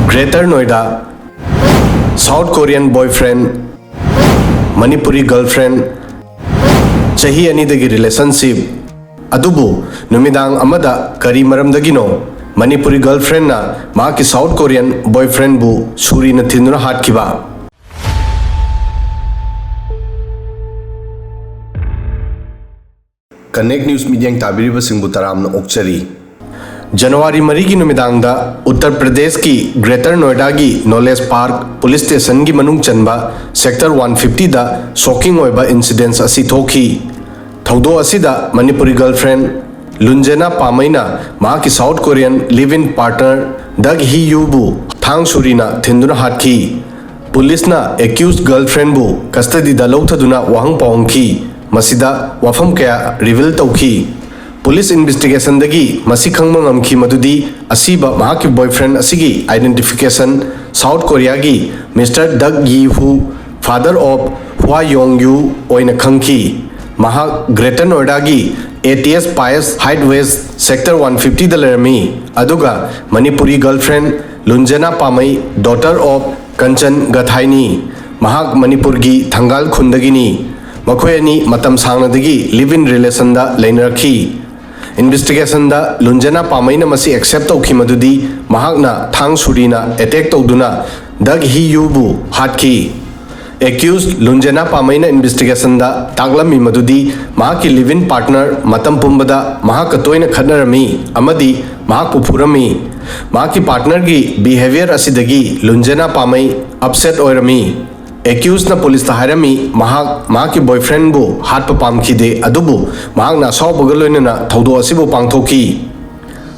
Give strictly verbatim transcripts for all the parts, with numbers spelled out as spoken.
Greater Noida, South Korean boyfriend, Manipuri girlfriend, ꯆꯍꯤ ꯑꯅꯤꯗꯒꯤ relationship, ꯑꯗꯨꯕꯨ ꯅꯨꯃꯤꯗꯥꯡ ꯑꯃꯗ ꯀꯔꯤ ꯃꯔꯝꯗꯒꯤꯅꯣ ꯃꯅꯤꯄꯨꯔꯤ girlfriendꯅ ꯃꯍꯥꯛꯀꯤ South Korean boyfriendꯕꯨ ꯁꯨꯔꯤꯅ ꯊꯤꯟꯗꯨꯅ ꯍꯥꯠꯈꯤꯕ꯫ Connect News ꯃꯤꯠꯌꯦꯡ ꯇꯥꯕꯤꯔꯤꯕꯁꯤꯡꯕꯨ ꯇꯔꯥꯝꯅ ꯑꯣꯛꯆꯔꯤ꯫ ꯖꯅꯋꯥꯔꯤ ꯃꯔꯤꯒꯤ ꯅꯨꯃꯤꯗꯥꯡꯗ ꯎꯠꯇꯔ ꯄ꯭ꯔꯗꯦꯁꯀꯤ Greater Noida ꯒꯤ Knowledge Park police station ꯒꯤ ꯃꯅꯨꯡ ꯆꯟꯕ Sector one fifty ꯗ shocking ꯑꯣꯏꯕ incident ꯑꯁꯤ ꯊꯣꯛꯈꯤ꯫ ꯊꯧꯗꯣꯛ ꯑꯁꯤꯗ ꯃꯅꯤꯄꯨꯔꯤ girlfriend ꯂꯨꯟꯖꯦꯅꯥ ꯄꯥꯃꯩꯅ ꯃꯍꯥꯛꯀꯤ South Korean live-in partner ꯗꯛ ꯍꯤ ꯌꯨꯕꯨ ꯊꯥꯡ ꯁꯨꯔꯤꯅ ꯊꯤꯟꯗꯨꯅ ꯍꯥꯠꯈꯤ꯫ ꯄꯨꯂꯤꯁꯅ accused girlfriendꯕꯨ custody ꯗ ꯂꯧꯊꯗꯨꯅ ꯋꯥꯍꯪ ꯄꯥꯎꯍꯪꯈꯤ꯫ ꯃꯁꯤꯗ ꯋꯥꯐꯝ ꯀꯌꯥ reveal ꯇꯧꯈꯤ꯫ ꯄꯨꯂꯤꯁ investigationꯗꯒꯤ ꯃꯁꯤ ꯈꯪꯕ ꯉꯝꯈꯤ ꯃꯗꯨꯗꯤ ꯑꯁꯤꯕ ꯃꯍꯥꯛꯀꯤ boyfriend ꯑꯁꯤꯒꯤ identification South Koreaꯒꯤ Mister ꯗꯛ ꯌꯤ ꯍꯨ, father of ꯍ꯭ꯋꯥ ꯌꯣꯡ ꯌꯨ ꯑꯣꯏꯅ ꯈꯪꯈꯤ꯫ ꯃꯍꯥꯛ Greater Noidaꯒꯤ ATS Pais Highway Sector one fifty ꯗ ꯂꯩꯔꯝꯃꯤ, ꯑꯗꯨꯒ Manipuri girlfriend ꯂꯨꯟꯖꯦꯅꯥ ꯄꯥꯃꯩ, daughter of Kanchan ꯒꯊꯥꯏꯅꯤ꯫ ꯃꯍꯥꯛ ꯃꯅꯤꯄꯨꯔꯒꯤ ꯊꯪꯒꯥꯜ ꯈꯨꯟꯗꯒꯤꯅꯤ꯫ ꯃꯈꯣꯏ ꯑꯅꯤ ꯃꯇꯝ ꯁꯥꯡꯅꯗꯒꯤ live-in relationꯗ ꯂꯩꯅꯔꯛꯈꯤ꯫ Investigationꯗ ꯂꯨꯟꯖꯦꯅꯥ ꯄꯥꯃꯩꯅ ꯃꯁꯤ accept ꯇꯧꯈꯤ ꯃꯗꯨꯗꯤ ꯃꯍꯥꯛꯅ ꯊꯥꯡ ꯁꯨꯔꯤꯅ attack ꯇꯧꯗꯨꯅ ꯗꯛ ꯍꯤ ꯌꯨꯕꯨ ꯍꯥꯠꯈꯤ꯫ Accused ꯂꯨꯟꯖꯦꯅꯥ ꯄꯥꯃꯩꯅ investigationꯗ ꯇꯥꯛꯂꯝꯃꯤ ꯃꯗꯨꯗꯤ ꯃꯍꯥꯛꯀꯤ live-in partner ꯃꯇꯝ ꯄꯨꯝꯕꯗ ꯃꯍꯥꯛꯀ ꯇꯣꯏꯅ ꯈꯠꯅꯔꯝꯃꯤ ꯑꯃꯗꯤ ꯃꯍꯥꯛꯄꯨ ꯐꯨꯔꯝꯃꯤ꯫ ꯃꯍꯥꯛꯀꯤ partnerꯒꯤ behaviour ꯑꯁꯤꯗꯒꯤ ꯂꯨꯟꯖꯦꯅꯥ ꯄꯥꯃꯩ upset ꯑꯣꯏꯔꯝꯃꯤ꯫ Accusedꯅ ꯄꯨꯂꯤꯁꯇ ꯍꯥꯏꯔꯝꯃꯤ, ꯃꯍꯥꯛ ꯃꯍꯥꯛꯀꯤ boyfriendꯕꯨ ꯍꯥꯠꯄ ꯄꯥꯝꯈꯤꯗꯦ, ꯑꯗꯨꯕꯨ ꯃꯍꯥꯛꯅ ꯑꯁꯥꯎꯕꯒ ꯂꯣꯏꯅꯅ ꯊꯧꯗꯣꯛ ꯑꯁꯤꯕꯨ ꯄꯥꯡꯊꯣꯛꯈꯤ꯫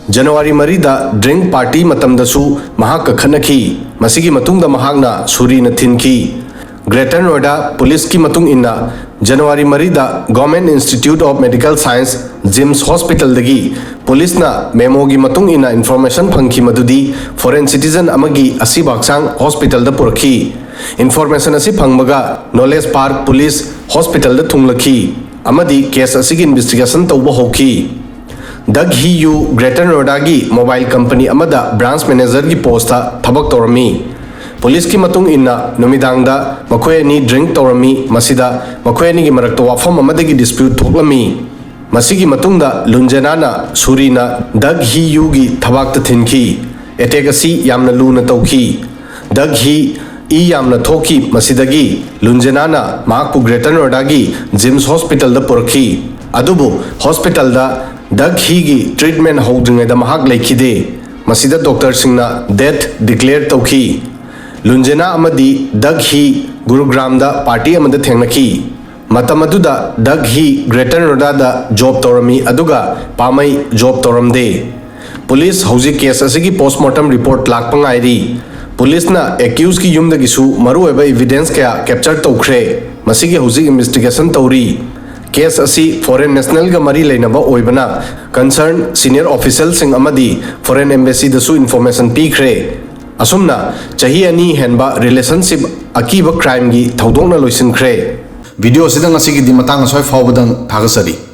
ꯖꯅꯋꯥꯔꯤ ꯃꯔꯤꯗ drink party ꯃꯇꯝꯗꯁꯨ ꯃꯍꯥꯛꯀ ꯈꯠꯅꯈꯤ꯫ ꯃꯁꯤꯒꯤ ꯃꯇꯨꯡꯗ ꯃꯍꯥꯛꯅ ꯁꯨꯔꯤꯅ ꯊꯤꯟꯈꯤ꯫ Greater Noida ꯄꯨꯂꯤꯁꯀꯤ ꯃꯇꯨꯡ ꯏꯟꯅ, ꯖꯅꯋꯥꯔꯤ ꯃꯔꯤꯗ Government Institute of Medical Science JIMS Hospitalꯗꯒꯤ ꯄꯨꯂꯤꯁꯅ memoꯒꯤ ꯃꯇꯨꯡ ꯏꯟꯅ information ꯐꯪꯈꯤ ꯃꯗꯨꯗꯤ foreign citizen ꯑꯃꯒꯤ ꯑꯁꯤꯕ ꯍꯛꯆꯥꯡ hospitalꯗ ꯄꯨꯔꯛꯈꯤ꯫ Information ꯑꯁꯤ ꯐꯪꯕꯒ Knowledge Park Police hospitalꯗ ꯊꯨꯡꯂꯈꯤ ꯑꯃꯗꯤ case ꯑꯁꯤꯒꯤ investigation ꯇꯧꯕ ꯍꯧꯈꯤ꯫ ꯗꯛ ꯍꯤ ꯌꯨ ꯒ꯭ꯔꯦꯇꯔ ꯅꯣꯏꯗꯥꯒꯤ ꯃꯣꯕꯥꯏꯜ ꯀꯝꯄꯅꯤ ꯑꯃꯗ ꯕ꯭ꯔꯥꯟꯁ ꯃꯦꯅꯦꯖꯔꯒꯤ ꯄꯣꯁꯇ ꯊꯕꯛ ꯇꯧꯔꯝꯃꯤ꯫ ꯄꯨꯂꯤꯁꯀꯤ ꯃꯇꯨꯡ ꯏꯟꯅ, ꯅꯨꯃꯤꯗꯥꯡꯗ ꯃꯈꯣꯏ ꯑꯅꯤ ꯗ꯭ꯔꯤꯡꯛ ꯇꯧꯔꯝꯃꯤ꯫ ꯃꯁꯤꯗ ꯃꯈꯣꯏ ꯑꯅꯤꯒꯤ ꯃꯔꯛꯇ ꯋꯥꯐꯝ ꯑꯃꯗꯒꯤ ꯗꯤꯁꯄ꯭ꯌꯨꯠ ꯊꯣꯛꯂꯝꯃꯤ꯫ ꯃꯁꯤꯒꯤ ꯃꯇꯨꯡꯗ ꯂꯨꯟꯖꯦꯅꯥꯅ ꯁꯨꯔꯤꯅ ꯗꯛ ꯍꯤ ꯌꯨꯒꯤ ꯊꯕꯥꯛꯇ ꯊꯤꯟꯈꯤ꯫ ꯑꯦꯇꯦꯛ ꯑꯁꯤ ꯌꯥꯝꯅ ꯂꯨꯅ ꯇꯧꯈꯤ꯫ ꯗꯛ ꯍꯤ ꯏ ꯌꯥꯝꯅ ꯊꯣꯛꯈꯤ꯫ ꯃꯁꯤꯗꯒꯤ ꯂꯨꯟꯖꯦꯅꯥꯅ ꯃꯍꯥꯛꯄꯨ ꯒ꯭ꯔꯦꯇꯔ ꯅꯣꯏꯗꯥꯒꯤ ꯖꯤꯝꯁ ꯍꯣꯁꯄꯤꯇꯥꯜꯗ ꯄꯨꯔꯛꯈꯤ꯫ ꯑꯗꯨꯕꯨ ꯍꯣꯁꯄꯤꯇꯥꯜꯗ ꯗꯛ ꯍꯤꯒꯤ ꯇ꯭ꯔꯤꯠꯃꯦꯟ ꯍꯧꯗ꯭ꯔꯤꯉꯩꯗ ꯃꯍꯥꯛ ꯂꯩꯈꯤꯗꯦ꯫ ꯃꯁꯤꯗ ꯗꯣꯛꯇꯔꯁꯤꯡꯅ ꯗꯦꯊ ꯗꯤꯀ꯭ꯂꯦꯌꯔ ꯇꯧꯈꯤ꯫ ꯂꯨꯟꯖꯦꯅꯥ ꯑꯃꯗꯤ ꯗꯛ ꯍꯤ ꯒꯨꯔꯨꯒ꯭ꯔꯥꯝꯗ ꯄꯥꯔꯇꯤ ꯑꯃꯗ ꯊꯦꯡꯅꯈꯤ꯫ ꯃꯇꯝ ꯑꯗꯨꯗ ꯗꯛ ꯍꯤ ꯒ꯭ꯔꯦꯇꯔ ꯅꯣꯏꯗꯥꯗ ꯖꯣꯕ ꯇꯧꯔꯝꯃꯤ, ꯑꯗꯨꯒ ꯄꯥꯃꯩ ꯖꯣꯕ ꯇꯧꯔꯝꯗꯦ꯫ ꯄꯨꯂꯤꯁ ꯍꯧꯖꯤꯛ ꯀꯦꯁ ꯑꯁꯤꯒꯤ ꯄꯣꯁꯃꯣꯔꯇꯝ ꯔꯤꯄꯣꯔꯠ ꯂꯥꯛꯄ ꯉꯥꯏꯔꯤ꯫ ꯄꯨꯂꯤꯁꯅ ꯑꯦꯀ꯭ꯌꯨꯖꯀꯤ ꯌꯨꯝꯗꯒꯤꯁꯨ ꯃꯔꯨꯑꯣꯏꯕ ꯏꯚꯤꯗꯦꯟꯁ ꯀꯌꯥ ꯀꯦꯞꯆꯔ ꯇꯧꯈ꯭ꯔꯦ꯫ ꯃꯁꯤꯒꯤ ꯍꯧꯖꯤꯛ ꯏꯟꯚꯦꯁꯇꯤꯒꯦꯁꯟ ꯇꯧꯔꯤ꯫ ꯀꯦꯁ ꯑꯁꯤ ꯐꯣꯔꯦꯟ ꯅꯦꯁꯅꯦꯜꯒ ꯃꯔꯤ ꯂꯩꯅꯕ ꯑꯣꯏꯕꯅ, ꯀꯟꯁꯔꯟ ꯁꯤꯅꯤꯌꯔ ꯑꯣꯐꯤꯁꯤꯌꯦꯜꯁꯤꯡ ꯑꯃꯗꯤ ꯐꯣꯔꯦꯟ ꯑꯦꯝꯕꯦꯁꯤꯗꯁꯨ ꯏꯟꯐꯣꯔꯃꯦꯁꯟ ꯄꯤꯈ꯭ꯔꯦ꯫ ꯑꯁꯨꯝꯅ ꯆꯍꯤ ꯑꯅꯤ ꯍꯦꯟꯕ ꯔꯤꯂꯦꯁꯟꯁꯤꯞ ꯑꯀꯤꯕ ꯀ꯭ꯔꯥꯏꯝꯒꯤ ꯊꯧꯗꯣꯛꯅ ꯂꯣꯏꯁꯤꯟꯈ꯭ꯔꯦ꯫ ꯚꯤꯗꯤꯑꯣ ꯑꯁꯤꯗ ꯉꯁꯤꯒꯤꯗꯤ ꯃꯇꯥꯡ ꯑꯁ꯭ꯋꯥꯏ ꯐꯥꯎꯕꯗꯪ ꯊꯥꯒꯠꯆꯔꯤ꯫